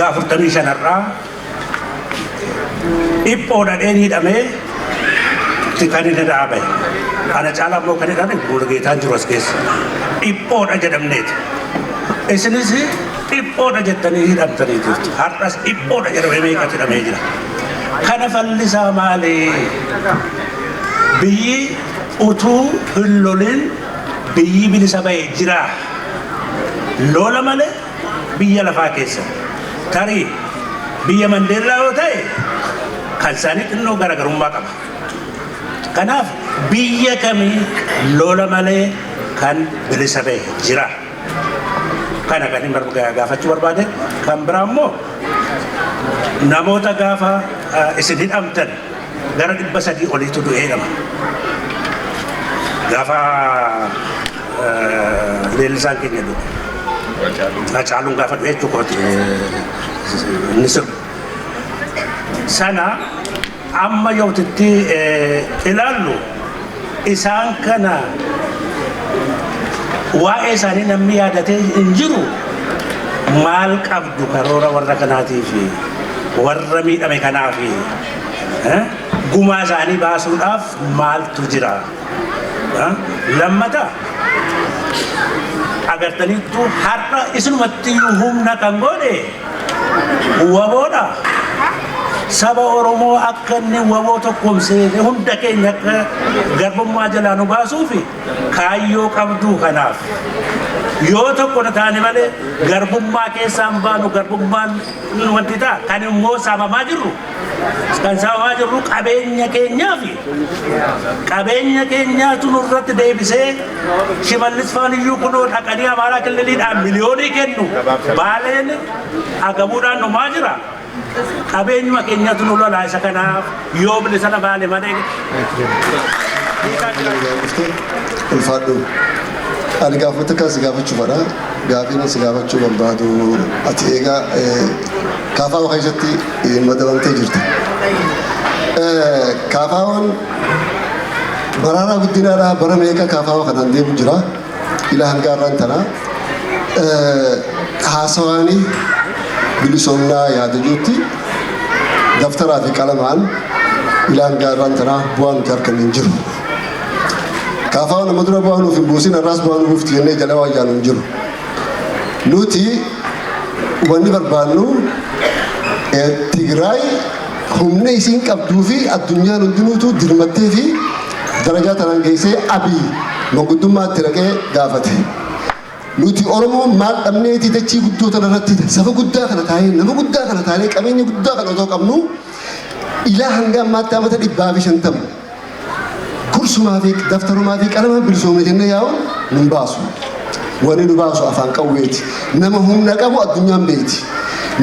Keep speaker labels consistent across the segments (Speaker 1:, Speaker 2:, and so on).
Speaker 1: Waggaa 45 har'aa dhiphoo dhadheen hidhamee kan inni dhaabe. Ana caalaa immoo kan hidhame Mulugeetaan jiru as keessa. Dhiphoodha jedhamneeti. Isinis dhiphoodha jettanii hidhamtanii jirtu. Har'as dhiphoodha jedhamee meeqatu hidhamee jira. Kana fallisaa maali? Biyyi utuu hin lolin biyyi bilisa ba'e jira. Lola malee biyya lafaa keessa. Tarii biyya Mandeellaa yoo ta'e kan isaanii xinnoo garaagarummaa qaba. Kanaaf biyya kamii lola malee kan bilisa ba'e jira. Kana kan hin gaafachuu barbaade. Kan biraa immoo namoota gaafa isin hidhamtan gara 300 oliitu du'ee hidhama. Gaafa leellisaan keenya du'e. Hacaaluun gaafa du'e jechuudha inni sirbu. Sana amma yootitti ilaallu isaan kana waa'ee isaanii namni yaadatee hin jiru. Maal qabdu karoora warra kanaatii fi warra miidhame kanaa fi gumaa isaanii baasuudhaaf maaltu jira? Lammata agartaniittu har'a isinumatti humna kan godhe waboodha. Saba Oromoo akka inni waboo tokkoomsee hunda keenya akka garbummaa jalaa nu baasuuf kaayyoo qabdu kanaaf. Yoo tokko taane malee garbummaa keessaan baanu, garbummaan wanti ta'a. Kan immoo saamamaa jirru, kan saamamaa jirru qabeenya keenyaa fi qabeenya keenyaatu nurratti deebisee. Shimallis Faaniyyuu kunoo dhaqanii Amaaraa Killiliidhaan miliyoonii kennu, Baaleen agabuudhaan dhumaa jira. Qabeenyuma keenyatu nu lolaa isa kanaaf yoo bilisa na baane malee.
Speaker 2: Ulfaadhu. Ani gaafata kan si gaafachuu fedha. Gaafiin si gaafachuu barbaadu, ati egaa KFO keessatti madabamtee jirta. KFO'n Maraaraa Guddinaadhaa bara meeqa KFO kanaan deemu jira. Ila hanga har'aan tana. Haasawaanii bilisoomnaa yaada jirutti daftaraa fi qalamaan ila hanga har'aan tanaa bu'aa nuti harkan hin jiru. KFO nama dura bu'aa nuuf hin buusin, har'aas bu'aa nuuf buufti jennee jala waan yaanu hin jiru. Nuti wanni barbaannu, Tigraay humna isiin qabduu fi addunyaan hundinuutu dirmattee fi darajaa tanaan geessee Abiy manguddummaatti dhaqee gaafate. Nuti Oromoon maal dhabneeti dachii guddoo tana irratti saba guddaa kana taa'ee, nama guddaa kana taa'ee, qabeenya guddaa kana otoo qabnu, ilaa hanga ammaatti amata 150 kursumaa fi daftarumaa fi qalamaan bilisoomne jennee yaa'uun nun baasu. Wanni nu baasu afaan qawweeti. Nama humna qabu addunyaan beekti.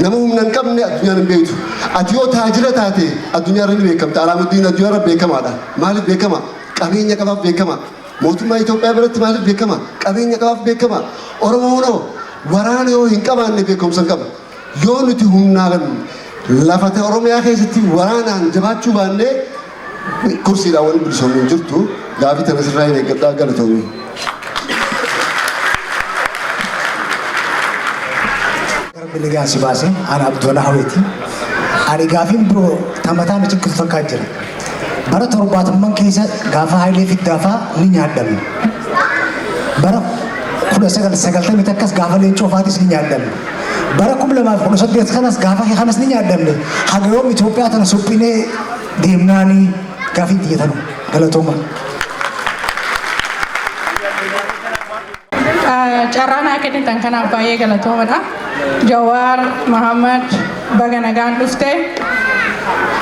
Speaker 2: Nama humna hin qabne addunyaan hin beektu. Ati yoo taajira taate addunyaa irra ni beekamta. Alaamuddin addunyaa irra beekamaadha. Maaliif beekama? Qabeenya qabaaf beekama. Mootummaa Itoophiyaa biratti maaliif beekama? Qabeenya qabaaf beekama. Oromoon waraana yoo hin qabaanne beekumsa hin qabu. Yoo nuti humnaan lafa Oromiyaa keessatti waraanaan jabaachuu baannee kursiidhaan wanni bilisoomnu hin jirtu. Gaafii tana sirraa hin eeggadhaa, galatoomii.
Speaker 3: Rabbi nagaan si baase. Ana Abdoola Haweeti. Ani gaafiin biroo tamataa na cinqitu takkaa jira. Bara 70n keessa gaafa Hayilee Fiddaafaa ni nyaadhamne. Bara 1990 takkas gaafa Leencoo faatis ni nyaadhamne. Bara 2018 kanas gaafa kanas ni nyaadhamne. Haga yoom Itoophiyaa tana suphinee deemnaanii gaafiin xiyyeetanu galatooma.
Speaker 4: Carraa naa kennitan kanaaf baay'ee galatoomadha. Jawaar Mahammad, baga nagaan dhufte.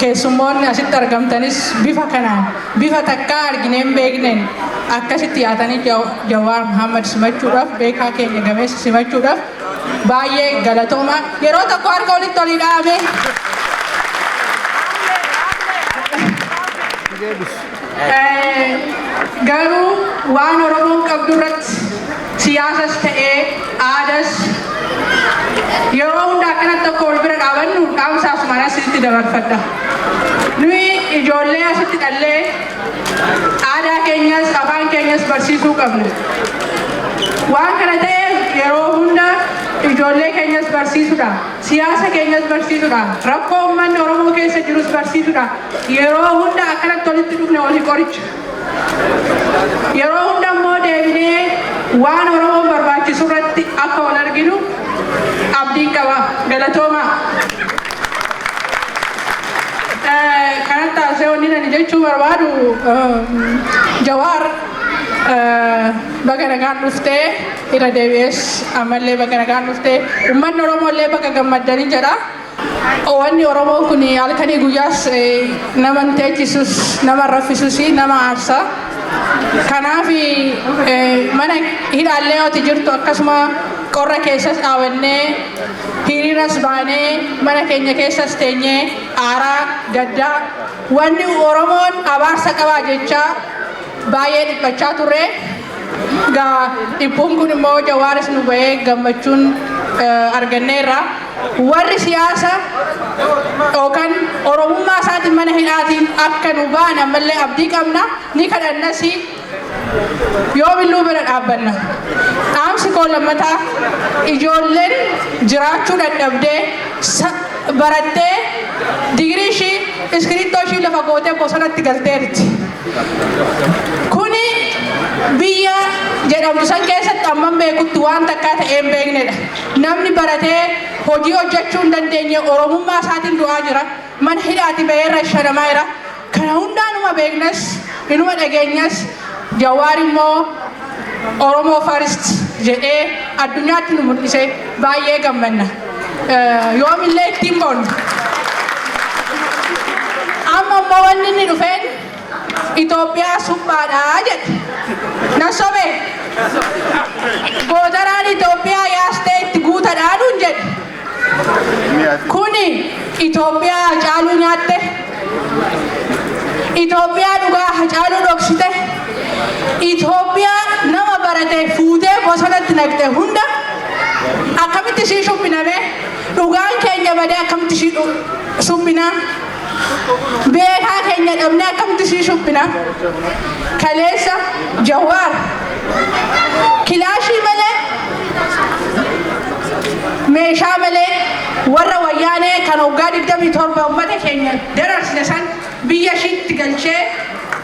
Speaker 4: Keessummoonni asitti argamtanis bifa kanaan, bifa takkaa arginee hin beekneen akkasitti yaatanii Jawaar Mahammad simachuudhaaf, beekaa keenya gameessa simachuudhaaf baay'ee galatooma. Yeroo tokko harka walitti olii dhaabee. Garuu waan Oromoon qabdu irratti siyaasas ta'ee aadas yeroo hunda akkanatti tokko wal bira dhaabannu dhaamsa asumaan asitti dabarfadha. Nuyi ijoollee asitti dhallee aadaa keenyas afaan keenyas barsiisuu qabna. Waan kana ta'eef yeroo hunda ijoollee keenyas barsiisuudha. Siyaasa keenyas barsiisuudha. Rakkoo uummanni Oromoo keessa jirus barsiisuudha. Yeroo hunda akkanatti walitti dhufne walii qoricha. Yeroo hunda immoo deebinee waan Oromoon barbaachisu irratti akka wal arginu abdiin qaba. Galatooma. Kanatti taasisee wanni ani jechuu barbaadu, Jawaar, baga nagaan dhuftee. Irra deebi'ees ammallee baga nagaan dhuftee. Uummanni Oromoo illee baga gammaddanii jedha. Wanni Oromoo kun halkanii guyyaas nama hin teechisus, nama raffisus, nama aarsa. Kanaaf mana hidhaallee yooti jirtu, akkasuma qorra keessas dhaabannee, hiriiras baanee, mana keenya keessas teenyee, aaraa gaddaa wanni Oromoon abaarsa qabaa jechaa baay'ee dhiphachaa turre. Gaa dhiphuun kun immoo Jawaaris nu bahee gammachuun arganneerra. Warri siyaasa yookaan Oromummaa isaatiin mana hidhaatiin akka nu ba'an ammallee abdii qabna, ni kadhannas, yoomilluu bira dhaabbanna. Dhaamsi koo lammataa, ijoolleen jiraachuu dadhabdee, barattee, digirii ishii, iskirittoo ishii lafa gootee bosonatti galteerti. Kuni biyya jedhamtu san keessatti amman beekutti waan takkaa ta'ee hin beeknedha. Namni baratee hojii hojjechuu hin dandeenye Oromummaa isaatiin du'aa jira. Mana hidhaati ba'eerra shanamaa jira. Kana hundaanuma beeknas, inuma dhageenyas. Jawaar immoo "Oromoo first" jedhee addunyaatti nu mul'ise, baay'ee gammanna. Yoomillee ittiin boonna. Amma immoo wanni inni dhufeen Itoophiyaa suphaadhaa jedhe. Na sobe. Gootaraan Itoophiyaa yaastee itti guutadhaa nuun jedhe. Kuni Itoophiyaa Hacaaluu nyaatte. Itoophiyaa dhugaa Hacaaluu dhoksite. Itoophiyaa nama barate fuutee bosonatti naqxe hunda akkamitti ishii suphiname? Dhugaan keenya badee akkamitti ishii suphina? Beekaa keenya dhabnee akkamitti ishii suphina? Kaleessa Jawaar kilaashii malee, meeshaa malee, warra Wayyaanee kan waggaa 27 uummata keenya dararsine san biyya ishiitti galchee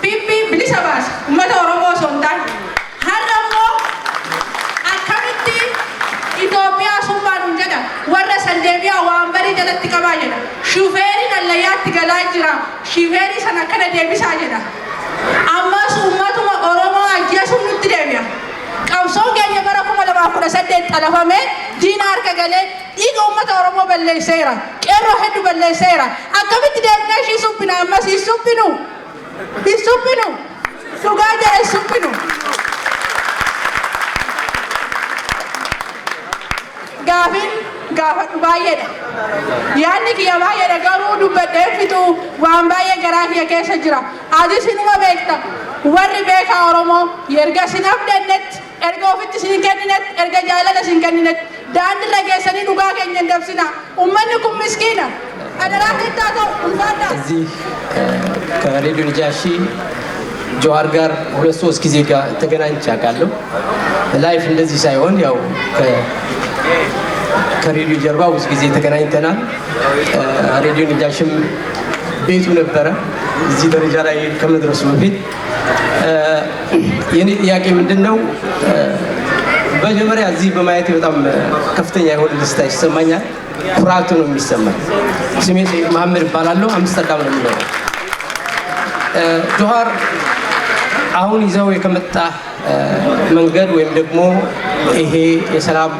Speaker 4: PP bilisa baase, uummata Oromoo osoo hin taane. Har'a immoo akkamitti Itoophiyaa suphaa nuun jedha? Warra san deebi'aa, waan barii jalatti qabaa jedha. Shufeeriin allayyaatti galaa jira. Shufeerii sana akkana deebisaa jedha. Ammas uummatuma Oromoo ajjeesuun nutti deebi'a. Qabsoon keenya bara 2018 xalafamee diina harka galee dhiiga uummata Oromoo balleesseera. Qeerroo hedduu balleesseera. Akkamitti deemnee ishii suphina? Ammas hin suphinu. Hin suphinu. Dhugaa jara, hin suphinu. Gaafin gaafadhu baay'eedha. Yaadni kiyya baay'eedha, garuu dubbadhee fixu, waan baay'ee garaa kiyya keessa jira. Atis inuma beekta. Warri beekaa Oromoo erga isin abdannetti, erga ofitti isin kenninetti, erga jaalala isin kenninetti, daandirra geessanii dhugaa keenya hin dabsina. Uummanni kun miskiina. Adaraa keessaa ta'u ulfaadhaa.
Speaker 5: እዚህ ከሬዲዮ ነጃሺ ጀዋር ጋር ሁለት ሶስት ጊዜ ጋር ተገናኝቼ አውቃለሁ። Live እንደዚህ ሳይሆን ያው ከሬዲዮ ጀርባ ብዙ ጊዜ ተገናኝተናል። ሬዲዮ ነጃሽም ቤቱ ነበረ እዚህ ደረጃ ላይ ከመድረሱ በፊት። የኔ ጥያቄ ምንድን ነው? መጀመሪያ እዚህ በማየቴ በጣም ከፍተኛ የሆነ ደስታ ይሰማኛል። ኩራቱ ነው የሚሰማኝ። ስሜ ሰይድ መሐመድ እባላለሁ። አምስተርዳም ነው የምኖረው። ጆሃር፣ አሁን ይዘው የከመጣ መንገድ ወይም ደግሞ ይሄ የሰላም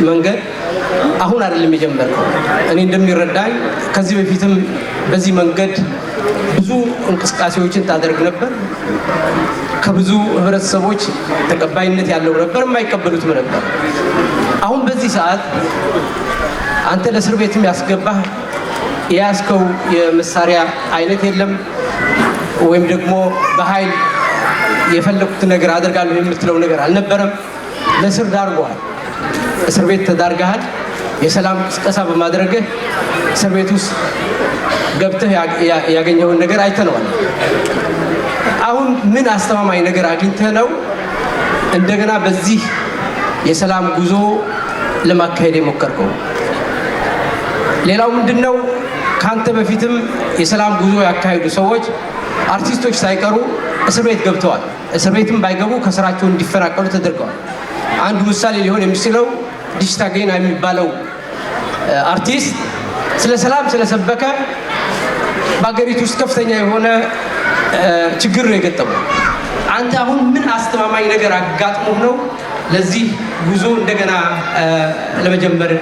Speaker 5: መንገድ አሁን አይደለም የጀመርከው። እኔ እንደሚረዳኝ ከዚህ በፊትም በዚህ መንገድ ብዙ እንቅስቃሴዎችን ታደርግ ነበር። ከብዙ ህብረተሰቦች ተቀባይነት ያለው ነበር፣ የማይቀበሉትም ነበር። አሁን በዚህ ሰዓት አንተ ለእስር ቤትም ያስገባህ የያዝከው የመሳሪያ አይነት የለም፣ ወይም ደግሞ በኃይል የፈለኩትን ነገር አደርጋለሁ የምትለው ነገር አልነበረም። ለእስር ዳርጎሃል። እስር ቤት ተዳርገሃል። የሰላም ቅስቀሳ በማድረግህ እስር ቤት ውስጥ ገብተህ ያገኘውን ነገር አይተነዋል። አሁን ምን አስተማማኝ ነገር አግኝተህ ነው እንደገና በዚህ የሰላም ጉዞ ለማካሄድ የሞከርከው? ሌላው ምንድነው? ካንተ በፊትም የሰላም ጉዞ ያካሄዱ ሰዎች አርቲስቶች ሳይቀሩ እስር ቤት ገብተዋል። እስር ቤትም ባይገቡ ከስራቸው እንዲፈናቀሉ ተደርገዋል። አንዱ ምሳሌ ሊሆን የሚችለው ዲሽታ ጌና የሚባለው አርቲስት ስለ ሰላም ስለሰበከ በሀገሪቱ ውስጥ ከፍተኛ የሆነ ችግር ነው የገጠመው። አንተ አሁን ምን አስተማማኝ ነገር አጋጥሞህ ነው ለዚህ ጉዞ እንደገና ለመጀመር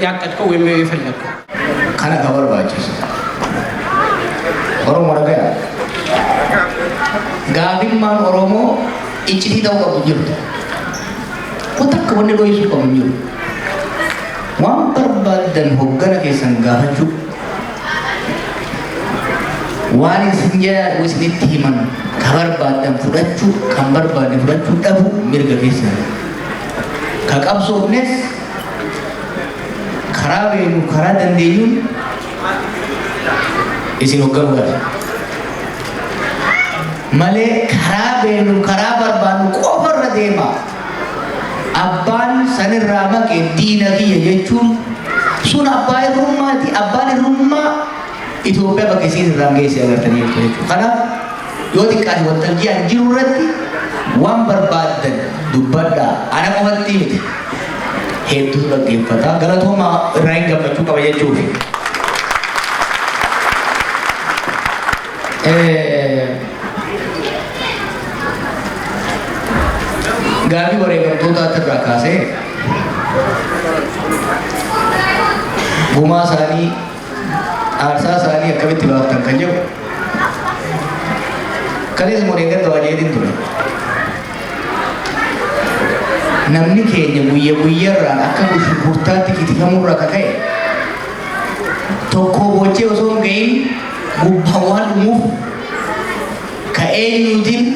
Speaker 5: ያቀድከው ወይም የፈለግከው?
Speaker 6: Kana ka barbaachisu. Oromoo dhagaya. Gaafimmaan Oromoo iccitii ta'uu qabu hin jirtu. Wanta akka wanni dho'isuu qabu hin jiru. Waan barbaaddan hoggana keessan gaafachuu. Waan isin jedhan isinitti himan ka barbaaddan fudhachuu, kan barbaadne fudhachuu dhabu mirga keessan. Ka qabsoofnes karaa beeknu, karaa dandeenyuun isin hoogganuudhaaf. Malee karaa beeknu, karaa barbaadnu qofarra deema. Abbaan sanirraa maqe diina kiyya jechuun sun abbaa irrummaati. Abbaan irrummaa Itoophiyaa bakka isiin irraan geesse agartanii jirtu jechuudha. Kanaaf yoo xiqqaate waltajjii an jiru irratti waan barbaaddan dubbadhaa. Ana qofatti miti. Hedduutu dhaggeeffata. Galatooma, irraa hin gammachuu qaba jechuufi. Gaafii wareegamtootaatti irraa kaasee gumaa isaanii, aarsaa isaanii akkamitti baaftan kan jedhu kaleessa wareegamta waajeetiin ture. Namni keenya guyya guyyarraan akka shunkurtaatti kitifamurraa akka ka'e tokko bochee osoo hin ga'iin gubbaan waan dhumuuf ka eenyuutiin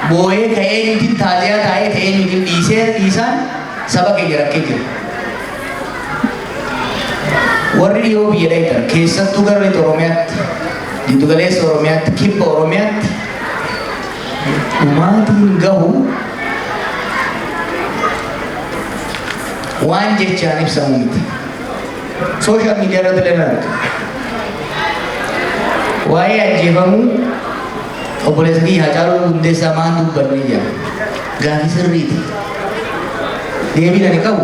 Speaker 6: boo'ee, ka eenyuutiin taaziyaa taa'ee, ka eenyuutiin dhiisee dhiisaan saba keenya rakkee jira. Warri dhiyoo biyya dhayitan keessattuu gara lixa Oromiyaatti, giddugaleessa Oromiyaatti, kibba Oromiyaatti dhumaatiin gahu waan jechaan ibsamu miti. Social media irratti illee nan arga. Waa'ee ajjeefamuu obboleessa kiyya Haacaaluu Hundeessaa maan dubbanne jedha. Gaafii sirriiti. Deebiin ani qabu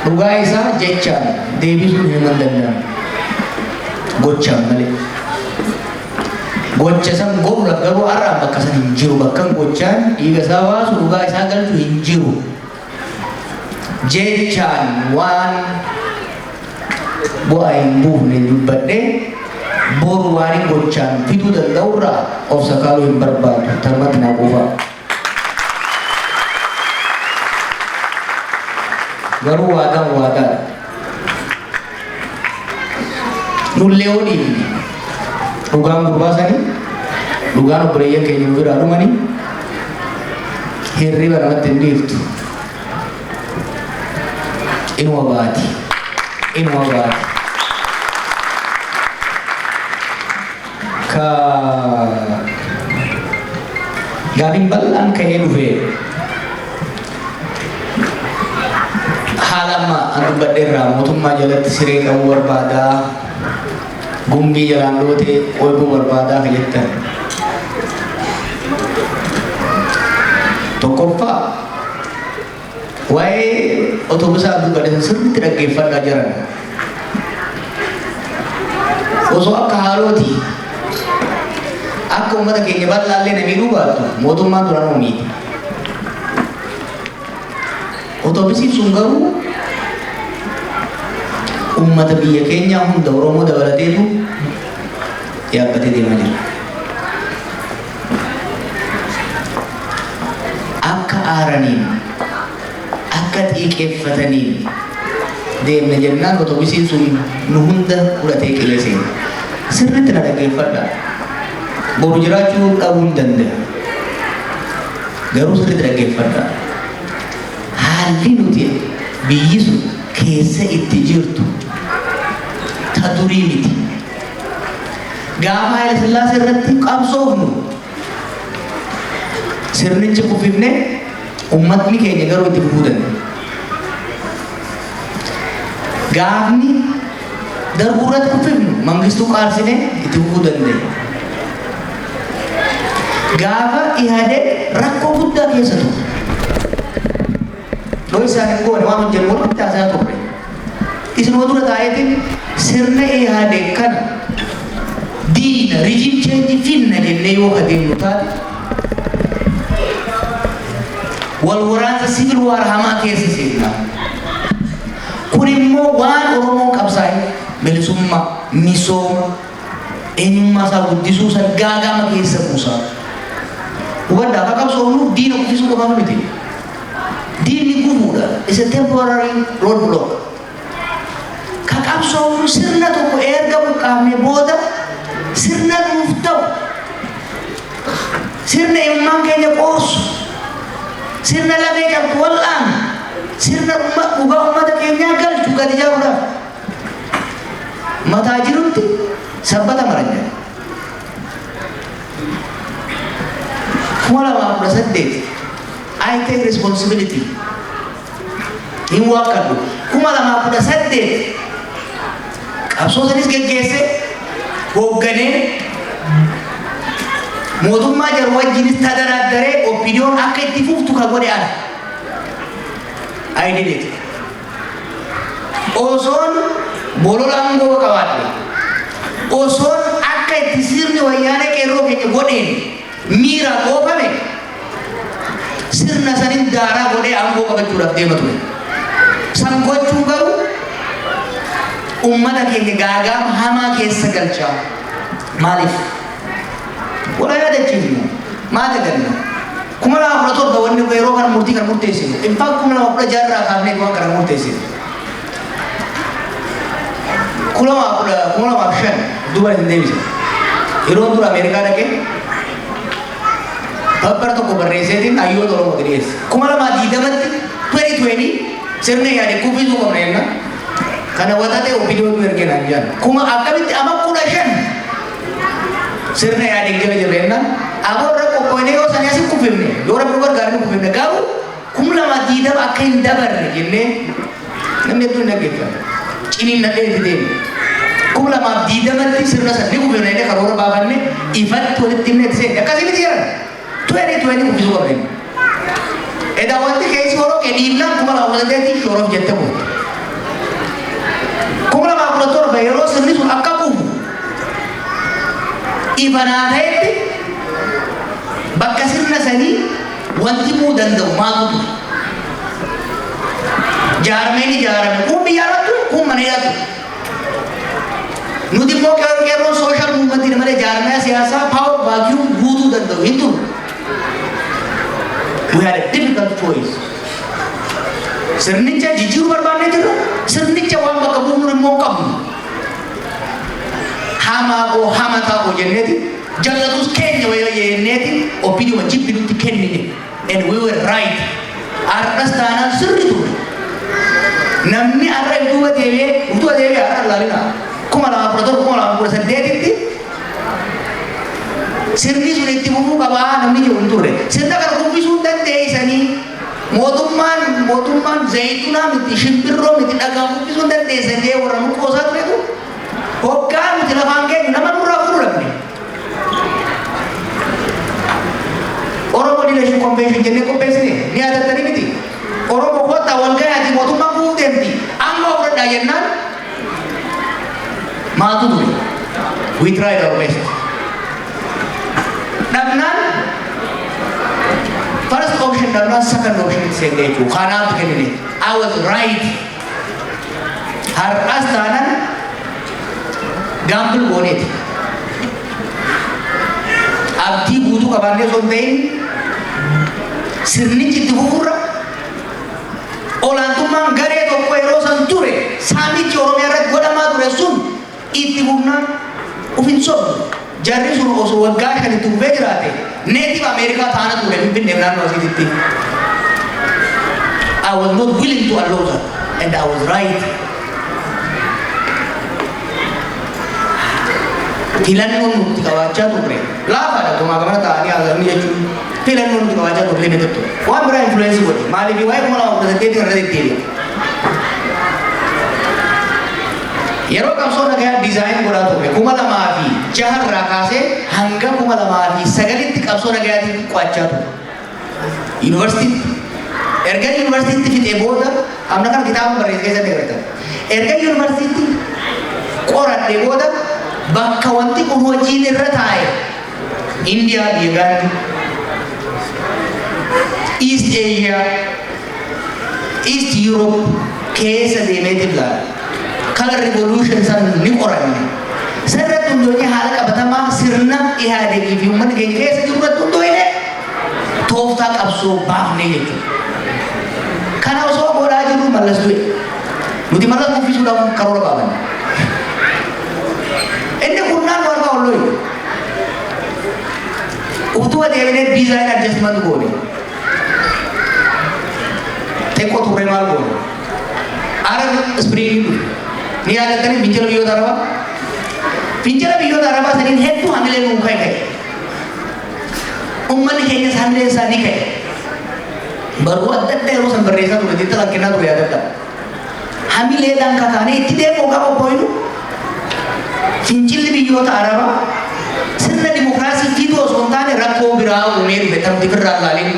Speaker 6: dhugaa isaa jechaan deebisuun hin danda'amu. Gochaan malee. Gocha san godhuudhaaf garuu har'aan bakka san hin jiru. Bakka gochaan dhiiga isaa baasu, dhugaa isaa galchu hin jiru. Jechaan waan bu'aa hin buufne dubbadhee boru waan hin gochaan fiduu danda'urraa of sakaaluu hin barbaadu. Tarmatti naa quufaa. Garuu waadaan waadaadha. Nullee yoo dhiifne dhugaan gurbaa sanii, dhugaan obboleeyyan keenya nu biraa dhumanii hirriba namatti hin dhiiftu. Inuma baati. Inuma baati. Ka gaafiin bal'aan ka'ee dhufe haala amma an dubbadhe irraa mootummaa jalatti siree qabuu barbaadaa, gumbii jalaan dhootee qoybuu barbaadaa ka jettan. Tokkoffaa, waa'ee otoobisaa dubbadhe san sirriitti dhaggeeffadhaa jiran. Osoo akka haalooti akka uummata keenya bal'aallee na miidhuu baattu mootummaan duraan miidhe. Otoobisiin sun garuu uummata biyya keenyaa hunda, Oromoo dabalateetu yaabbatee deemaa jira. Akka aaraniin, akka xiiqeeffataniin deemne jennaan otoobisiin sun nu hunda fudhatee qilee seene. Sirriitti na dhaggeeffadha. Boru jiraachuu dhabuu hin danda'a. Garuu sirriitti dhaggeeffadha. Haalli nuti biyyi sun keessa itti jirtu ta durii miti. Gaafa Haayila Sillaasee irratti qabsoofnu sirnicha kuffifne, uummatni keenya garuu itti fufuu danda'a. Gaafni darbuu irratti kuffifnu Mangistuu qaarsinee itti fufuu dandeenya. Gaafa Ihadeg rakkoo guddaa keessa ture. Loo isaan hin goone waan hojjennu walitti haasaa turre. Isinuma dura taa'eetiin sirna Ihadeg kana diina regime change finna jennee yoo adeemnu taate wal waraansa civil war hamaa keessa seenna. Kun immoo waan Oromoon qabsaa'e bilisummaa, misooma, eenyummaa isaa guddisuu san gaagama keessa buusa. Hubadhaa, akka qabsoofnuuf diina kuffisuu qofaaf miti. Diinni gufuudha. It's a temporary road block. Ka qabsoofnu sirna tokko erga buqqaafne booda sirna nuuf ta'u, sirna ilmaan keenya qoorsu, sirna lafee cabdu wal'aanu, sirna dhugaa uummata keenyaa galchu gadi ijaaruudhaaf mataa jirutti sabbata maran jedha. 2018 I take responsibility, hin waakkadhu. 2018 qabsoo sanis geggeesse, hoogganee, mootummaa jaru wajjinis tadaraaddaree OPDOn akka itti fuftu ka godhe ana. I did it. Osoon bolola aangoo qabaadhe, osoon akka itti sirni Wayyaanee qeerroo keenya godheen miiraan oofame, sirna sanin daaraa godhee aangoo qabachuudhaaf deema ture. San gochuun garuu ummata keenya gaagaama hamaa keessa galchaa. Maaliif? Wala yaadachiifnu. Maa daganna? 2017 wanni yeroo kana murtii kana murteessinu. In fact, 2016 irraa kaafnee waan kana murteessinu. 2005 duuba hin deebise. Yeroo dura Ameerikaa dhaqee paper tokko barreesseetiin hayyoota Oromooti dhiyeesse. 2020tti, 2020, sirna yaade kuffisuu qabna jenna. Kana watate OPDOtu ergee naan jedhan. Kuma akkamitti ama 15 sirna yaade jala jirra jennaan, aboo irra qophoonee yoo sanii asi kuffifne, yoo Rabbi nu gargaare nu kuffifne, garuu 2020 akka hin dabarre jennee namni hedduun hin dhaggeeffanne. Ciniin nadhee itti deeme. 2020tti sirna san ni kuffifne jennee karoora baafanne, ifatti walitti himne, itti seenne. Akkasii miti jedhan. 2020 kuffisuu qabne. Edaa wanti keessi horoo dhiibnaan 2018 shoroof jette buute. 2017 yeroo sirni sun akka kufu ifanaa ta'etti, bakka sirna sanii wanti bu'uu danda'u maaltu ture? Jaarmeen ijaarame kun biyya irratti ture, kun mana hidhaa ture. Nuti immoo qeerroo, qeerroon social movementii malee jaarmaya siyaasaa power vacuum guutuu danda'u hin turre. We had a difficult choice. Sirnicha jijjiiruu barbaannee jirra. Sirnicha waan bakka buufnu immoo hin qabnu. Hamaa koo hamataa koo jenneeti, jallatus keenya wayya jenneeti, OPDO jibbi nutti kennine, and we were right. Har'as taanaan sirri ture. Namni har'a duuba deebi'ee, duuba deebi'ee har'a ilaalina. 2017, 2018tti sirni sun itti fufuu qabaa namni jiru hin turre. Sirna kana kuffisuu hin dandeessanii, mootummaan zayitunaa miti, shimbirroo miti, dhagaa kuffisuu hin dandeessan jee warra nu qoosaa turetu hoggaa nuti lafaan keenyu nama nurraa fudhu dhabne. Oromo Leadership Convention jennee qopheessine ni yaadattanii miti? Oromo kottaa wal gahaati, mootummaan kufuu deemti, aangoo fudhadhaa jennaan maaltu ture? We tried our best. Dhabnaan, first option dhabnaan, second option itti seenne jechuudha. Kanaaf kennine. I was right. Har'as taanan gamble gooneeti. Abdii guutuu qabaannee osoo hin ta'in, sirnichi itti fufurra olaantummaan garee tokko yeroo san ture, saamichi Oromiyaa irratti godhamaa ture sun itti fufnaan uf hin sobnu. Jarri sun osoo waggaa 5 itti fufee jiraate native Ameerikaa taana ture Finfinneef naannoo asiititti. I was not willing to allow that, and I was right. Filannoon nuti qabaachaa turre laafaadha, gumaa gamana ta'anii haasa'anii jechuun filannoon nuti qabaachaa turre limited ture. Waan biraa influence godhe, maaliif waa'ee 2018 irra deddeebi'a. Yeroo qabsoo nagayaa design godhaa turre, 2006rraa kaasee hanga 2009tti qabsoo nagayaatiin qo'achaa ture. Yuunivarsiitiitti. Erga yuunivarsiitiitti fixee booda, amna kana kitaaba barreesse keessatti agartan. Erga yuunivarsiitiitti qoradhe booda, bakka wanti kun hojiin irra taa'e, Indiyaa, biyya Gaandi, East Asia, East Europe keessa deemeeti ilaala. Color revolution san ni qoranne. Sirratti hundoonee, haala qabatamaa sirna Ihaadegii fi uummanni keenya keessa jiru irratti hundoonee, tooftaa qabsoo baafnee jechuudha. Kana osoo godhaa jirru Mallas du'e. Nuti Mallas kuffisuudhaaf karoora baafanne. Inni kurnaan nu harkaa ollooyi. Utuba deebinee design adjustment goone. Xiqqoo turre maal goone? Arab Spring dhufe. Ni yaadattanii fincila biyyoota Arabaa? Fincila biyyoota Arabaa saniin hedduu hamilee nuu ka'e ka'e. Uummanni keenyas hamileen isaa ni ka'e. Barruu adda addaa yeroo san barreessaa ture, xiinxala kennaa ture, yaadadha. Hamileedhaan kakaanee itti deemuu qaba qophoofnu. Fincilli biyyoota Arabaa sirna dimokiraasii fiduu osoo hin taane rakkoo biraa uumee dhufe tan nuti firraa ilaalin.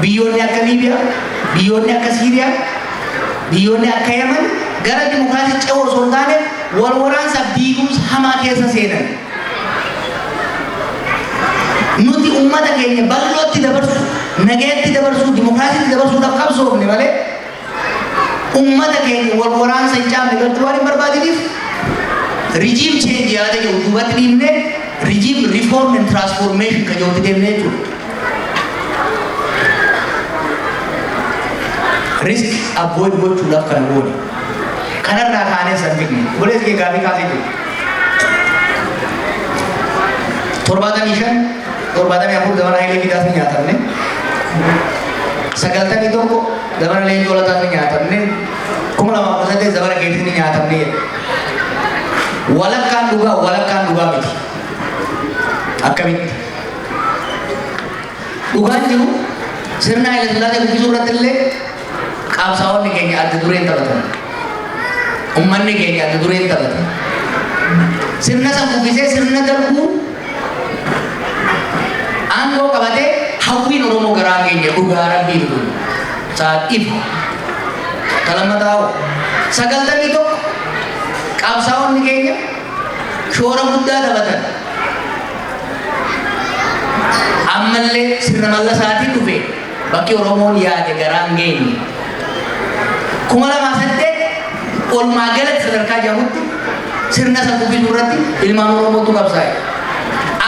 Speaker 6: Biyyoonni akka Liibiyaa, biyyoonni akka Siiriyaa, biyyoonni akka Yaman gara dimokiraasii ce'uu osoo hin taane wal waraansaaf diigumsa hamaa keessa seenan. Nuti uummata keenya bal'ootti dabarsu, nagaatti dabarsuu, dimokiraasiitti dabarsuudhaaf qabsoofne malee uummata keenya wal waraansa hin caamne galchuu waan hin barbaadiniif, regime change yaada jiru duubatti dhiibne, regime reform and transformation kan jirutti deemne jechuudha. Risk avoid gochuudhaaf kana goone. Kanarraa kaanee san figne. Obboleessi kee gaafii kaasee jiru. 75, 74 zamana Hayilee Fidaas ni nyaatamne. 91 zamana Leencoo Lataas ni nyaatamne. 2018 zamana keetis ni nyaatamne jedhe. Walakkaan dhugaa, walakkaan dhugaa miti. Akkamitti? Dhugaan jiru, sirna Haayila Sillaasee guddisuu irratti illee qabsaa'onni keenya adda dureen taphatan. Uummanni keenya adda dureen taphatan. Sirna san kuffisee sirna darbuu aangoo qabatee hawwiin Oromoo garaa keenya, dhugaa rabbii kun sa'aat ifa. Kalammataa 91 qabsaa'onni keenya shoora guddaa taphatan. Ammallee sirna Mallasaatiin dhufe, bakki Oromoon yaade garaan geenye. 2008 walumaa galatti sadarkaa jedhamutti sirna san kuffisuu irratti ilmaan Oromootu qabsaa'e.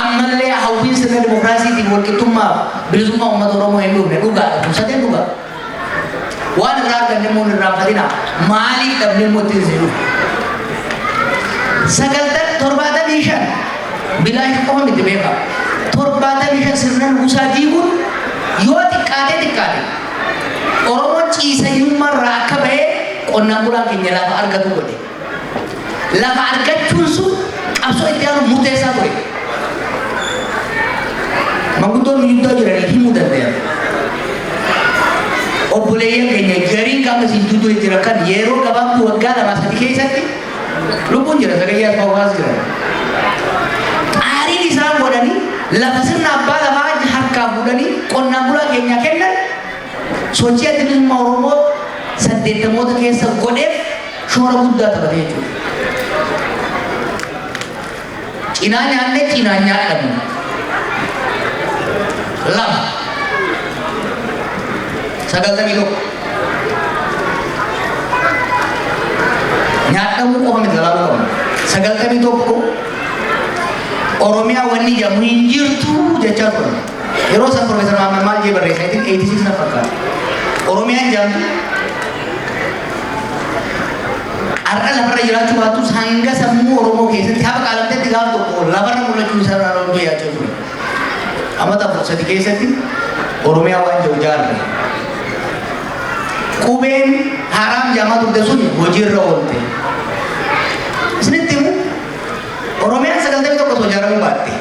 Speaker 6: Ammallee hawwiin sirna dimokiraasiitiin walqixxummaaf bilisummaa uummata Oromoo hin dhufne, dhugaadha. Kun sadeen dhugaa. Waan irraa arganne immoo hin irraanfatina. Maaliif dhabne immoo ittiin seenuu? 75 bilaash qofa miti, beeka. 75 sirna nugusaa diiguun yoo xiqqaatee xiqqaate Oromoon ciisayyummaarraa akka bahee qonnaan bulaan keenya lafa argatu godhe. Lafa argachuun sun qabsoo itti aanu murteessaa ture. Manguddoon guddaa jiranii himuu danda'an. Obboleeyyan keenya gariin qaama isin duutuu jira kan yeroo gabaabduu waggaa 2-3 keessatti lubbuun jira, sagayyaa asfaawaas jira. Xaariin isaan godhanii lafa sirna abbaa lafaa harkaa fuudhanii qonnaan bulaa keenyaa kennan sochii Adda Bilisummaa Oromoo 80moota keessa godheef shoora guddaa taphate jechuudha. Cinaa nyaannee cinaa nyaadhamu. Lama. 91. Nyaadhamuu qofa miti, ilaaluu qabna. 91 Oromiyaa wanni jedhamu hin jirtu jechaa turan. Yeroo san Profeesar Mahammad maal jee barreessa? 1986 na fakkaata. Oromiyaan jedhamtu har'a lafarra jiraachuu baattus, hanga sammuu Oromoo keessatti hafa qaalamtetti gaaf tokko lafarra mul'achuu isaa irraa loltuu yaachaa ture. Amata 4-3 keessatti Oromiyaa waan jiru jaarre. Qubeen haraam jedhamaa turte sun hojiirra oolte. Isinitti himu, Oromiyaan 91 osoo ijaaramuu baatte.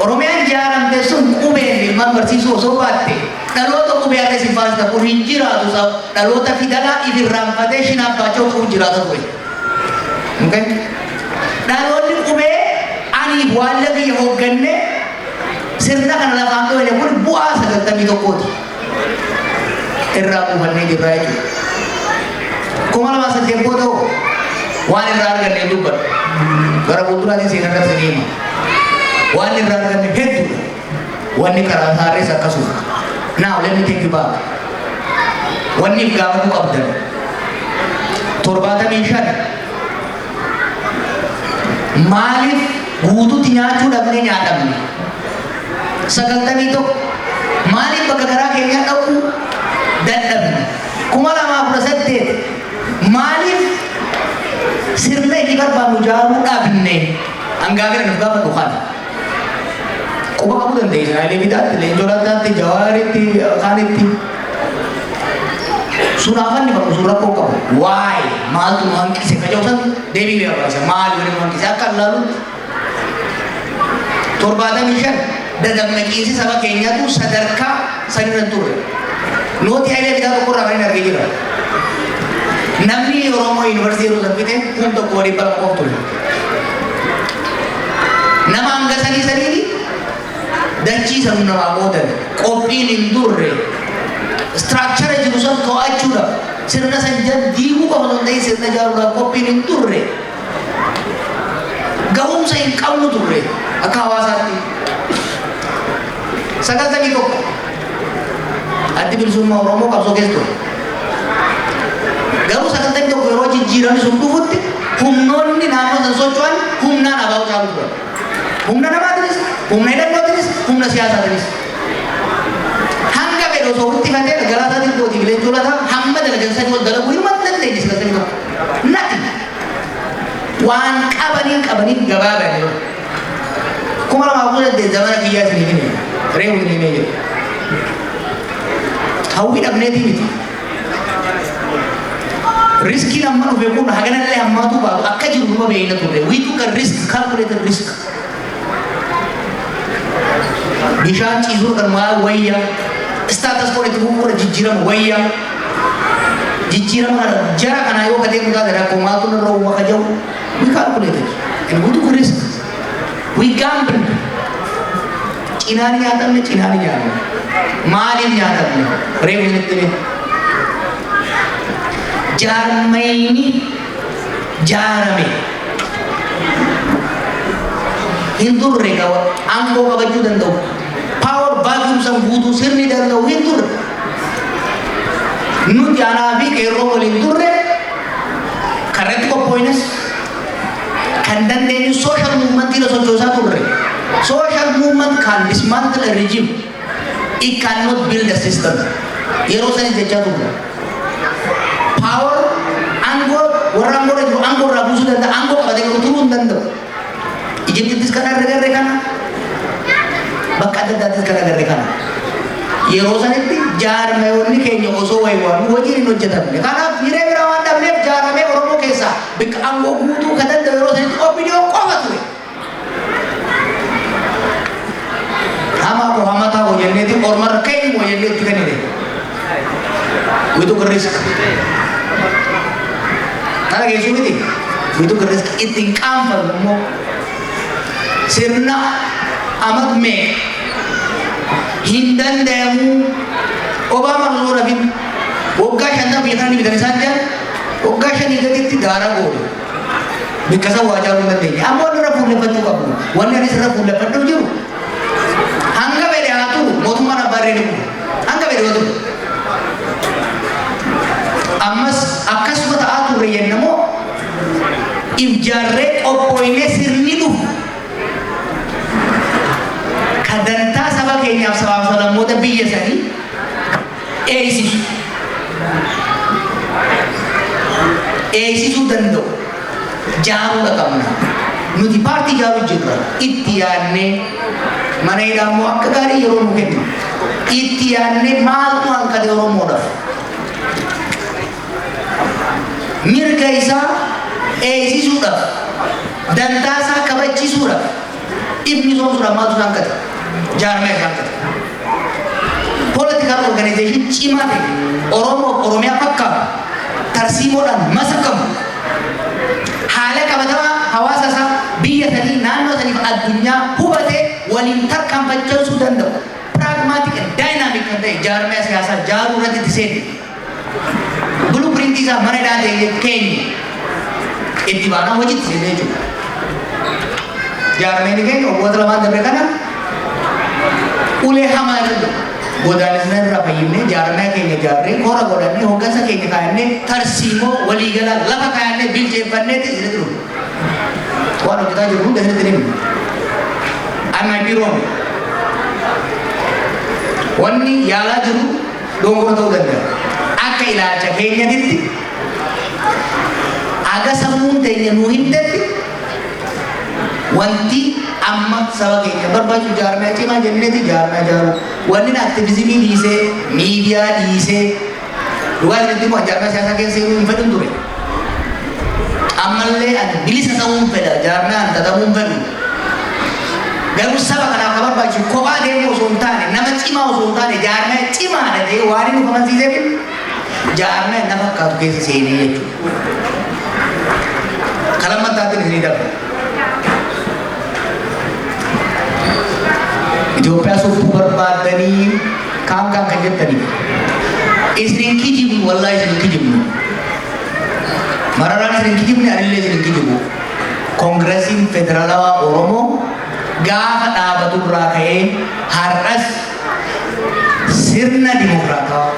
Speaker 6: Oromiyaan ijaaramte sun qubeen ilmaan barsiisuu osoo baatte. Dhaloota qubee har'a isin faasita kun hin jiraatu. Dhaloota fidalaa if irraanfatee shinaabbaachoo qabu jiraata ture. Okay? Dhaloonni qubee ani waan biyya hoogganne sirna kana lafaan dhoone kun bu'aa 91ti. Irraa buufannee jirra jechuudha. 2008 booda hoo waan irraa arganne hin dubbadhu. Gara fuulduraatiin seenaa irratti ni hima. Waan irraa arganne hedduudha. Wanni karaa saarrees akkasuma. Now let me take you back. Wanni if gaafatu qabdan. 75 maaliif guutuutti nyaachuu dhabnee nyaatamne? 91 maaliif bakka garaa keenyaa dhaquu dadhabne? 2018 maaliif sirna inni barbaannu ijaaruu dhabne? Hangaa nuuf gaafadhu kana. Quba qabuu dandeessa. Hayilee Fidaatti, Leencoo Lataatti, Jawaaritti, kaanitti. Sun afanni qabu, sun rakkoo qabu. Waa'ee maaltu nu hanqise ka jedhu san deebii barbaachisa. Maali wani nu hanqise akka ilaalutti? 75 dadammaqiinsi saba keenyaatu sadarkaa sanirra hin turre. Nootii Hayilee Fidaa tokko irraa kan hin argee jira. Namni Oromoo yuunivarsiitii yeroo san fixe 1200 qofa ture. Nama hanga sanii saniini dachii sanuu namaa qoodan, qophiin hin turre. Structure jiru san to'achuudhaaf, sirna san diiguu qofa osoo hin ta'in sirna ijaaruudhaaf qophiin hin turre. Gahumsa hin qabnu turre akka hawaasaatti. 91 Addi Bilisummaa Oromoo qabsoo keessa ture. Garuu 91 yeroo jijjiiramni sun dhufutti humnoonni naannoo san socho'an humnaan ABO caalu turan. Humna namaatiinis, humna hidhannootiinis, humna siyaasaatiinis. Hanga fedhe osoo wittifatee Galaasaa Dilbootiif Leencoo Lataa hamma dalagan sanii ol dalaguu hin dandeenye 91. Nati waan qabaniin qabaniin gabaa ba'an yeroo. 2018 zamana kiyyaa isinii hime. Reefu isinii himee jira. Hawwii dhabneetii miti. Riskiin amma dhufe kun haganallee hammaatu baatu akka jiru numa beeyna turre. We took a risk, calculated risk. Bishaan ciisuu kan maal wayya. Status quo itti fufuudha jijjiirama wayya. Jijjiirama kana jara kana yoo katee mutaa rakkoo maaltu nurra uuma ka jiru, we calculated and we took a risk. We gambled. Cinaan nyaatamne, cinaan nyaatamne. Maaliif nyaatamne? Reefu isinitti hime. Jaarmayni jaarame hin turre, qaba aangoo qabachuu danda'u. Power vacuum san guutuu sirni danda'u hin turre. Nuti anaa fi qeerroo waliin turre karratti qophooynes kan dandeenyu social movement irra sochoosaa turre. Social movement can dismantle a regime. It cannot build a system. Yeroo sanis jechaa turre. Power, aangoo, warra aangoo irra jiru aangoo irraa buusuu danda'a, aangoo qabatee garuu turuu hin danda'u. Ijiptittis kan agarre kana, bakka adda addaattis kan agarre kana. Yeroo sanitti jaarmayoonni keenya osoo wayiwaanu hojiin hin hojjetamne. Kanaaf hiree biraa waan dhabneef jaaramee Oromoo keessaa bakka aangoo guutuu kan danda'u yeroo sanitti OPDO qofa ture. Hamaa koo hamataa koo jenneeti ormarra keenya moo jennee itti kennine. We took a risk. Kana geessuu miti. We took a risk. Ittiin qaanfannu immoo sirna amat meeqa hin danda'amu. Obaamaan osoo rafin waggaa 50 biyya kana ni bitan isaan jedhan, waggaa 5 gaditti daara goone. Bikka san waa ijaaruu hin dandeenye. Amma wanni irra fuulleffachuu qabnu, wanni anis irra fuulleffadhu jiru, hanga fedhe haa turu, mootummaan abbaa irree ni kufa. Hanga fedhe yoo turu. Ammas akkasuma ta'aa turre jennamoo if jaarree qophooynee sirni dhufu ka dantaa saba keenyaaf sabaaf sablammoota biyya sanii eegsisuu danda'u jaaruudha qabna. Nuti paartii ijaaruu jirra. Itti yaadnee, mana hidhaa immoo akka gaarii yeroo nu kennu. Itti yaadnee maaltu hanqate Oromoodhaaf? Mirga isaa eegsisuudhaaf, dantaa isaa kabachiisuudhaaf, if misoomsuudhaaf maaltu isaan hanqate? Jaarmaya isaan hanqate. Political organization cimaa ta'e, Oromoo Oromiyaa fakkaatu, tarsiimoodhaan masakamu, haala qabatamaa hawaasa isaa, biyya sanii, naannoo saniif addunyaa hubatee waliin tarkaanfachiisuu danda'u, pragmatic and dynamic kan ta'e jaarmiyaa siyaasaa jaaruu irratti itti seene. Blueprint isaa mana hidhaa ta'e keenya itti baanaa hojiitti seene jechuudha. Jaarmeen keenya waggoota 2n dabre kana ulee hamaa irra jiru. Godaanisna irraa fayyifnee, jaarmee keenya jaarree, kora godhannee, hooggansa keenya kaayannee, tarsiimoo waliigalaa lafa kaayannee, bilcheeffanneetti isinitti dhufu. Waan hojjetaa jiru hunda isinitti himna. I might be wrong. Wanni yaalaa jiru dongora ta'uu danda'a. Akka ilaalcha keenyatitti, aga sammuun teenya nuu himtetti, wanti amma saba keenya barbaachisu jaarmaya cimaa jenneeti jaarmaya jaaru. Wanni activism dhiisee, miidiyaa dhiisee, dhugaa isinitti immoo, jaarmaya siyaasaa keessa seenuu hin fedhun ture. Ammallee ani bilisa ta'uu hin fedha, jaarmayaan tatamuu hin fedhu. Garuu saba kanaaf kan barbaachisu kophaa deemuu osoo hin taane, nama cimaa osoo hin taane, jaarmaya cimaadha ta'ee waan inni nu amansiiseef jaarmaya na fakkaatu keessa seenee jechuudha. Kalammattaatti isinii darba. Itoophiyaa suphuu barbaaddanii kaan kaan kan jettaniif. Isin hin kijibnu, wallaahi isin hin kijibnu. Mararaan isin hin kijibne, anillee isin hin kijibu. Koongiresiin Federaalawaa Oromoo gaafa dhaabatu irraa ka'ee har'as sirna dimokiraatawaa,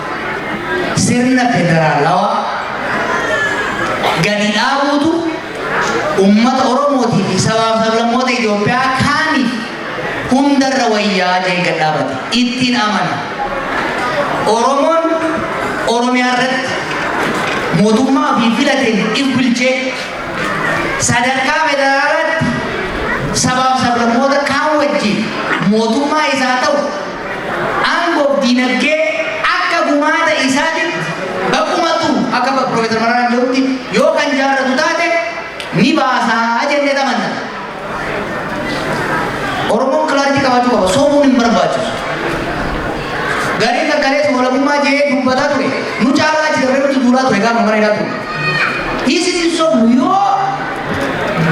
Speaker 6: sirna federaalawaa gadi dhaabuutu ummata Oromootii fi sabaaf sablammoota Itoophiyaa kaaniif hundarra wayyaa jee gad dhaabate. Ittiin amana. Oromoon Oromiyaa irratti mootummaa ofii filateen if bulchee, sadarkaa federaalaatti sabaaf sablammoota kaan wajjin mootummaa isaa ta'u, aangoof diinagdee akka gumaata isaatitti bakkumatu, akka Profeesar Mararaan jedhutti, yoo kan jaarratu taate ni baasaa jennee tamanna. Oromoon clarity qabaachuu qaba. Sobuun hin barbaachisu. Gariin kan kaleessa walabummaa jee dubbataa ture. Nu caalaa achi dabree nuti duulaa ture gaafa mana hidhaa ture. Isin hin sobnu. Yoo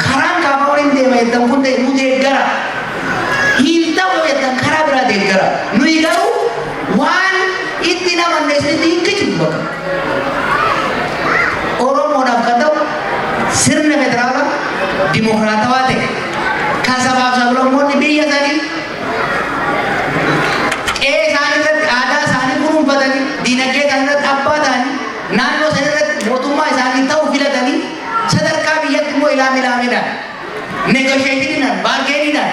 Speaker 6: karaan kaafaa waliin deema jettan kun ta'e, nu deeggara. Hin ta'u yoo jettan, karaa biraa deeggara. Nuyi garuu waan itti namanne isinitti hin kijibnu bakka. Oromoodhaaf kan ta'u sirna federaalaa dimokiraatawaa ta'e, kan sabaaf sablammoonni biyya sanii qe'ee isaanii irratti aadaa isaanii kunuunfatanii, diinagdee isaanii irratti abbaa ta'anii, naannoo isaanii irratti mootummaa isaanii ta'u filatanii, sadarkaa biyyatti immoo ilaam ilaameedhaan, negotiationiidhaan, bargainiidhaan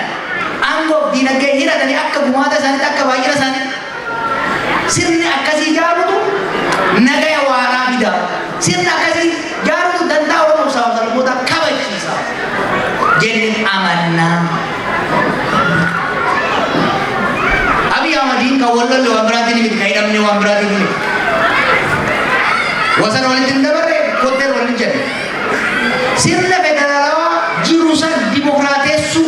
Speaker 6: aangoof diinagdee hiratanii, akka gumaata isaaniitti, akka baay'ina isaanii, sirni akkasii ijaarutu nagaya waaraa fida. Sirni akkasii ijaarutu dantaa Oromoo sabaaf sablammoota kabachiisa jennee amannaa. Abiy Ahmadiin kan wal lolle waan biraatiin miti, kan hidhamne waan biraatiin miti. Wasan walitti hin dabarre, kotteen waliin jenne. Sirna federaalawaa jiru san dimokiraateessuu,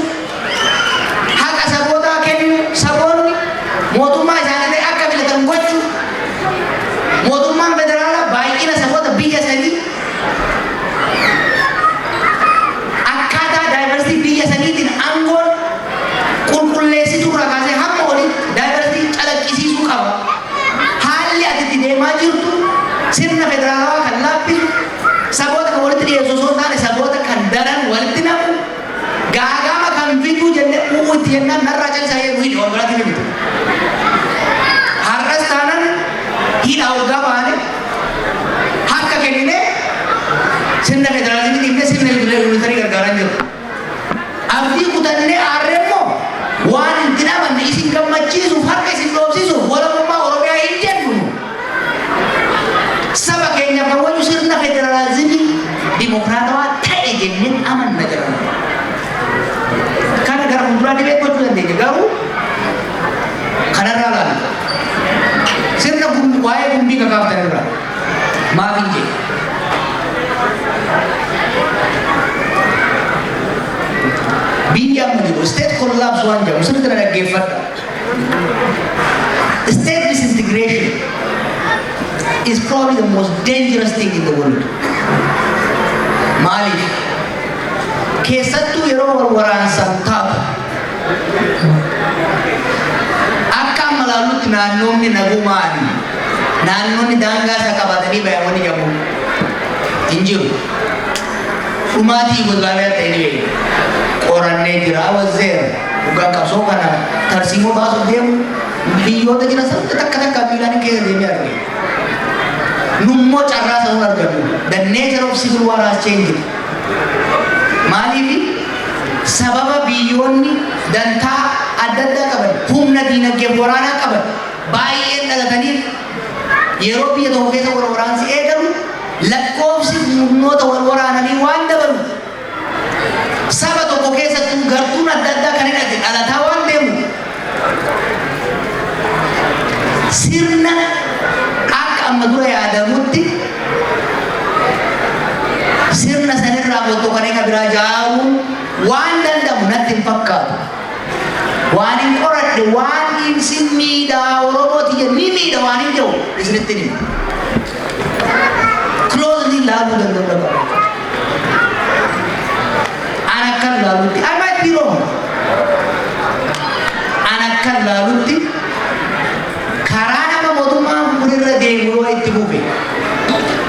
Speaker 6: haqa sabootaa kennuu, saboonni mootummaa isaanii akka filatan gochuu, mootummaan federaalaa baay'ina saboota biyya sanii akkaataa diversity biyya saniitiin aangoon qulqulleessituu irraa kaasee hamma olitti diversity calaqqisiisuu qaba. Haalli ati itti deemaa jirtu sirna federaalawaa kan laaffisu, saboota kan walitti dhiyeessu osoo hin taane, saboota kan daran walitti naqu, gaagama kan fiduu jennee u'uu itti jennaan narraa callisaa jedhu hidhi waan biraatti miti. Har'as taanan hidha waggaa baane harka kenninee sirna federaalizimii dhiifnee sirna unitary gargaaraa jiru. Abdii kutannee aarree immoo waan itti amanne isin gammachiisuuf, harka isin dhoofsisuuf walabummaa Oromiyaa hin jennu. Saba keenyaaf kan wayyu sirna federaalizimii dimokiraatawaa ta'e jennee amanna jedhama. Kana gara fuulduraa dibee gochuu dandeenya, garuu kanarraa laalla. Sirna waa'ee gumbii kakaaftan irraa maaf hin jedhe. Biyya amma jiru state collapse waan jedhamu sirriitti na dhaggeeffadha. State disintegration is probably the most dangerous thing in the world. Maaliif? Keessattuu yeroo wal waraansan taatu, akka amma laallutti naannoonni nagumaan, naannoonni daangaa isaa qabatanii bayan wanni jedhamu hin jiru. Dhumaatii Yugoslaaviyaa ta'e ni beekna. Qorannee jira wazzeera. Dhugaa qabsoo kana tarsiimoo baasuuf deemu biyyoota jiran sana takka takka miilaan keessa deemee arge. Nummoo carraa sanuun argannu. The nature of civil war has changed. Maaliif? Sababa biyyoonni dantaa adda addaa qaban, humna diinagdee waraanaa qaban baay'een dhalataniif, yeroo biyya tokko keessa wal waraansi eegalu lakkoofsi humnoota wal waraananii waan dabalu, saba tokko keessattuu gartuun adda addaa kan hidhate dhalataa waan deemu, sirna akka amma dura yaadamutti sirna sanirraa fottokanii kan biraa ijaaruun waan danda'amu natti hin fakkaatu. Waan hin qoradhe, waan isin miidhaa Oromooti jedhu ni miidha waan hin jedhu isinitti hima. Closely laaluu danda'u qaba. An akkan laalutti, I might be wrong. An akkan laalutti, karaa nama mootummaan kun irra deemu yoo itti fufe,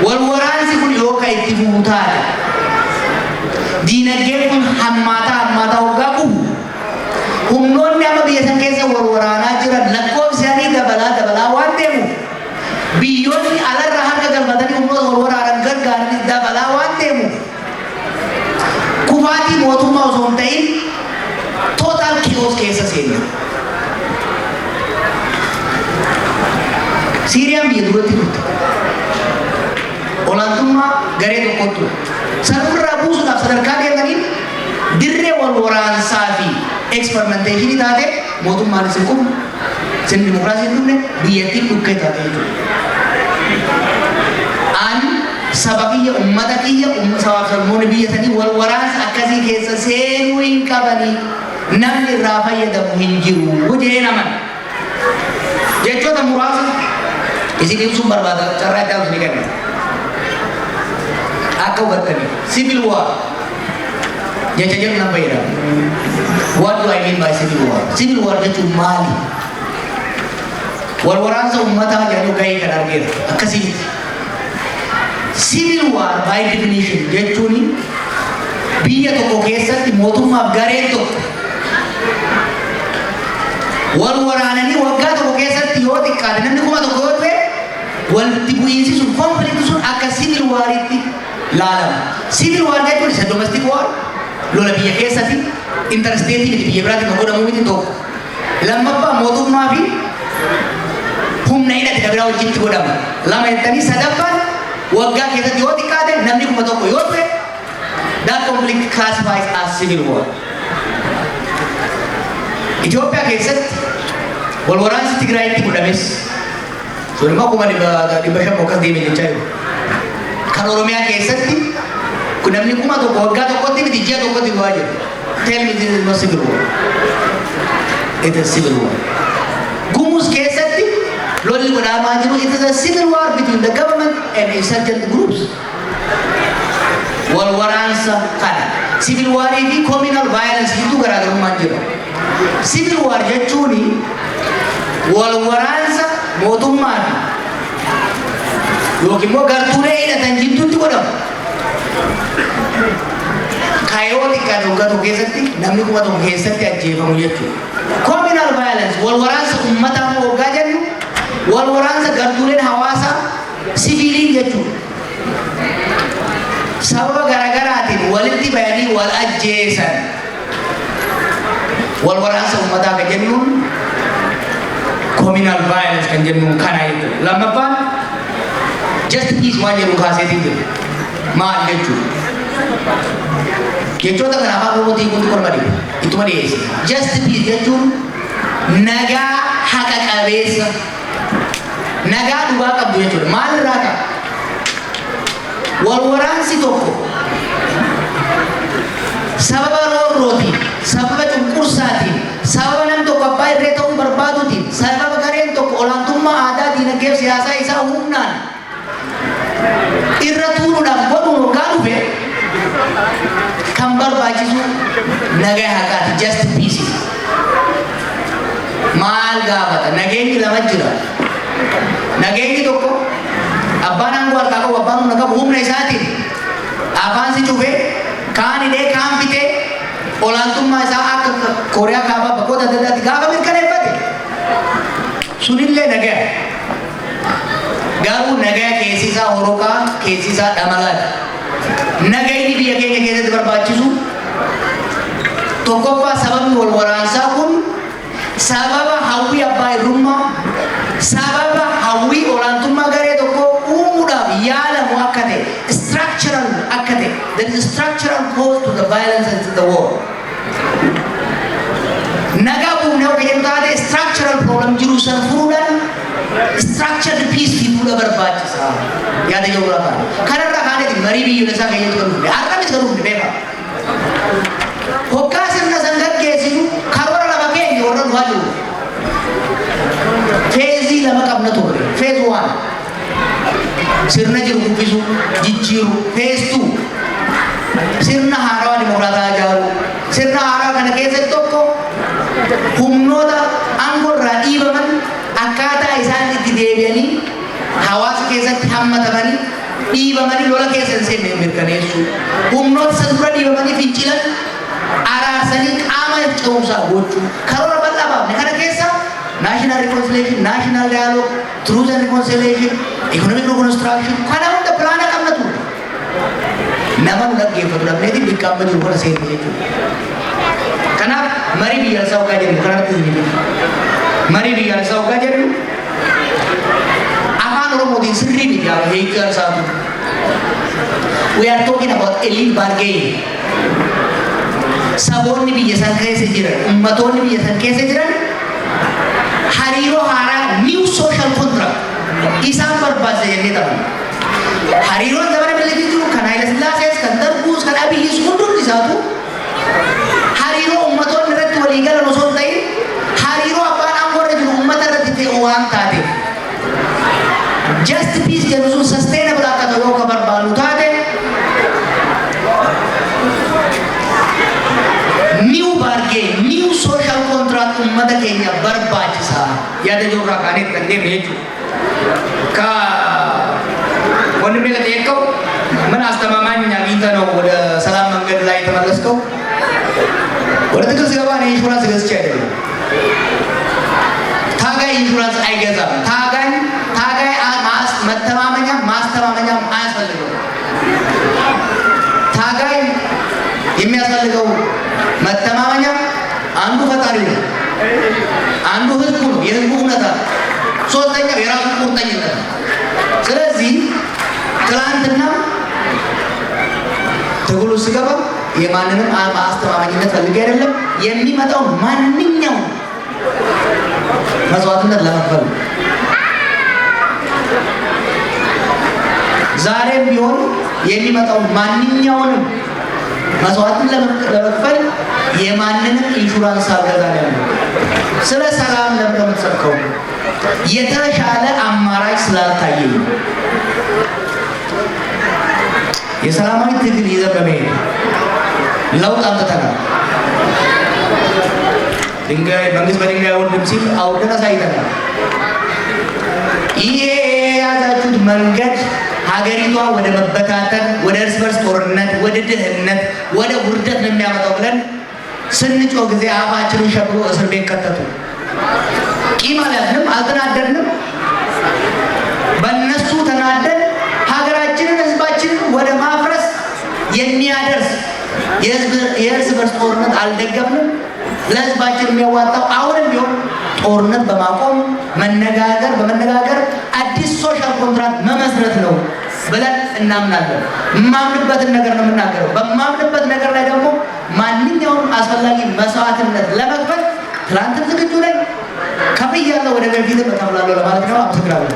Speaker 6: wal waraansi kun yoo ka itti fufu taate, diinagdeen kun hammaataa hammaataa hoggaa kufu, humnoonni amma biyya san keessa wal waraanaa jiran lakkoofsi isaanii dabalaa dabalaa waan deemuuf, biyyoonni alarra harka galfatanii humnoota wal waraanan gargaaranis dabalaa waan deemuuf, kufaatii mootummaa osoo hin ta'in total chaos keessa seenna. Siiriyaan biyya duratti turte. Olaantummaa garee tokkotti ture. Sanurraa buusuudhaaf sadarkaa deemaniin dirree wal waraansaa fi experimentation taate. Mootummaan isin qubu, isin dimokiraasii hin dhufne, biyyattiin dhukkee taate jechuudha. An saba kiyya, ummata kiyya, sabaaf sablammoonni biyya sanii wal waraansa akkasii keessa seenuu hin qabanii, namni irraa fayyadamu hin jiru jedhee amana. Jechoota muraasa isin ibsuun barbaada, carraa itti aansu ni kenna. Akka hubattaniif civil war jecha jedhu nan fayyadama. What do I mean by civil war? Civil war jechuun maali? Wal waraansa uummataa jedhanii gahee kan argeera. Akkasii miti. Civil war by definition jechuun biyya tokko keessatti mootummaaf gareen tokko wal waraananii waggaa tokko keessatti yoo xiqqaate namni 1000 yoo du'e, walitti bu'iinsi sun, conflict sun akka civil wariitti laalama. Civil war jechuun isa domestic war, lola biyya keessatti, interstate miti, biyya biraatti kan godhamu miti, tokko. Lammaffaa, mootummaa fi humna hidhate kan biraa wajjinitti godhama. Lama jettanii, sadaffaan waggaa keessatti yoo xiqqaate namni 1000 yoo du'e, that conflict classifies as civil war. Itoophiyaa keessatti wal waraansi Tigraayitti godhames sun immoo 500,000 akkas deeme jechaa jiru. Kan Oromiyaa keessatti kun namni 1000 waggaa tokkotti miti, ji'a tokkotti du'aa jiru. Tell me this is not civil war. It is civil war. Gumuz keessatti lolli godhamaa jiru, it is a civil war between the government and insurgent groups. Wal waraansa kana civil warii fi communal violence gidduu garaagarummaan jira. Civil war jechuun wal waraansa mootummaa fi yookiin immoo gartuulee hidhatan jidduutti godhamu. Kaayoo xiqqaa waggaa tokko keessatti namni 1000 keessatti ajjeefamu jechuudha. Communal violence, wal waraansa uummataa immoo waggaa jennu, wal waraansa gartuuleen hawaasaa siviiliin jechuudha. Sababa garaagaraatiin walitti bayanii wal ajjeesan. Wal waraansa uummataa kan jennuun, communal violence kan jennuun kana jechuudha. Lammaffaan just peace waan jedhu kaaseetiin jiru. Maal jechuudha? Jechoota kana afaan Oromootiin kun korma dhibu. Ittuma dhiyeesse. Just peace jechuun nagaa haqa qabeessa, nagaa dhugaa qabdu jechuudha. Maal irraa ka'a? Wal waraansi tokko sababa roorrootiin, sababa cunqursaatiin, sababa nam tokko abbaa irree ta'uu barbaaduutiin, sababa gareen tokko olaantummaa aadaa, diinagdee fi siyaasaa isaa humnaan Irra tuuluudhaaf godhuun hoggaa dhufe kan barbaachisu nagaa haqaati, just peace. Maal gaafata? Nageenyi lama jira. Nageenyi tokko abbaan aangoo harkaa qabu, abbaan humna qabu, humna isaatiin afaan si cufee, kaan hidhee, kaan fitee, olaantummaa isaa akka Kooriyaa Kaabaa bakkoota adda addaatti gaafa mirkaneeffate sunillee nagaya. Garuu nagaya keessi isaa horoqaa, keessi isaa dhamalaati. Nagayni biyya keenya keessatti barbaachisu tokkoffaa, sababni wal waraansaa kun sababa hawwii abbaa irrummaa, sababa hawwii olaantummaa garee tokkoo uumuudhaaf yaalamu akka ta'e, structural akka ta'e, there is a structural cause to the violence and to the war. Nagaa buufnee akka jennu taate, structural problem jiru san furuudhaan structured peace fiduudha barbaachisa. Yaada jiru irraa kaane. Kanarraa kaaneeti marii biyyoolessaa keenyatti kan dhufne. Har'amis kan dhufne beekaa. Hoggaa sirna san gaggeessinu karoora lama keenya warra dhufaa jiru. Phase lama qabna turre. Phase one, sirna jiru kuffisuu, jijjiiru. Phase two, sirna haarawaa dimokiraataa ijaaruu. Sirna haarawaa kana keessatti tokko humnoota aangoo irraa dhiibaman akkaataa isaan itti deebi'anii hawaasa keessatti hammatamanii, dhiibamanii lola keessa hin seenne mirkaneessuu. Humnoota san dura dhiibamanii fincilan araarsanii qaama ce'umsaa gochuu. Karoora bal'aa baafne. Kana keessa national reconciliation, national dialogue, truth and reconciliation, economic reconstruction, kana hunda plan qabna ture. Nama nu dhaggeeffatu dhabneeti bikka amma jiru kana seenne jechuudha. Kanaaf marii biyyaalessaa hoggaa jennu kanarratti isin. Marii biyyaalessaa hoggaa jennu afaan Oromootiin sirrii miti hiikaan isaatu. We are talking about elite bargain. Saboonni biyya san keessa jiran, ummatoonni biyya san keessa jiran hariiroo haaraa, new social contract isaan barbaachisa jennee taphanna. Hariiroon zamana Minilikii jiru, kan Haayila Sillaasees, kan Darguus, kan Abiyyis, hundumti isaatu hariiroo ummatoonni irratti walii galan osoo hin ta'in hariiroo abbaan aangoo irra jiru ummata irratti ta'e waan taateef, just peace jedhu sun sustainable akka ta'u yoo ka barbaannu taate, new bargain, new social contract ummata keenya barbaachisa yaada jiru irraa kaanee kan deemne jechuudha.
Speaker 7: Ka ወንድሜ ለጠየቀው ምን አስተማማኝ አግኝተህ ነው ወደ ሰላም መንገድ ላይ የተመለስከው? ወደ ትግል ስገባ እኔ ኢንሹራንስ ገዝቼ አይደለም። ታጋይ ኢንሹራንስ አይገዛም። ታጋይ መተማመኛ ማስተማመኛም አያስፈልገው። ታጋይ የሚያስፈልገው መተማመኛ አንዱ ፈጣሪው ነው፣ አንዱ ህዝቡ ነው፣ የህዝቡ እውነታ ነው። ሶስተኛው የራሱ ቁርጠኝነት ነው። ስለዚህ ትላንትና ትግሉ ስገባ የማንንም አስተማማኝነት ፈልጌ አይደለም። የሚመጣው ማንኛውም መስዋዕትነት ለመክፈል ነው። ዛሬም ቢሆን የሚመጣው ማንኛውንም መስዋዕትን ለመክፈል የማንንም ኢንሹራንስ አልገዛ ነው ያለው። ስለ ሰላም ለምን ነው የምትሰብከው? የተሻለ አማራጭ ስላልታየኝ ነው። የሰላማዊ ትግል ይዘን በመሄድ ለውጥ አምጥተናል። ድንጋይ መንግስት በድንጋይ አይወርድም ሲል አውርደን አሳይተናል። ይሄ የያዛችሁት መንገድ ሀገሪቷ ወደ መበታተን፣ ወደ እርስ በርስ ጦርነት፣ ወደ ድህነት፣ ወደ ውርደት ነው የሚያመጣው ብለን ስንጮህ ጊዜ አፋችንን ሸብሎ እስር ቤት ከተቱ። ቂም አልያዝንም፣ አልተናደድንም። በእነሱ ተናደን ሀገራችንን ህዝባችንን ወደ ማፍረስ የሚያደርስ የእርስ በርስ ጦርነት አልደገፍንም። ለህዝባችን የሚያዋጣው አሁንም ቢሆን ጦርነት በማቆም መነጋገር፣ በመነጋገር አዲስ social contract መመስረት ነው ብለን እናምናለን። የማምንበትን ነገር ነው የምናገረው። በማምንበት ነገር ላይ ደግሞ ማንኛውም አስፈላጊ መስዋዕትነት ለመክፈል ትላንትም ዝግጁ ነኝ፣ ከፍያለሁ፣ ወደፊትም እከፍላለሁ ለማለት ነው። አመሰግናለሁ።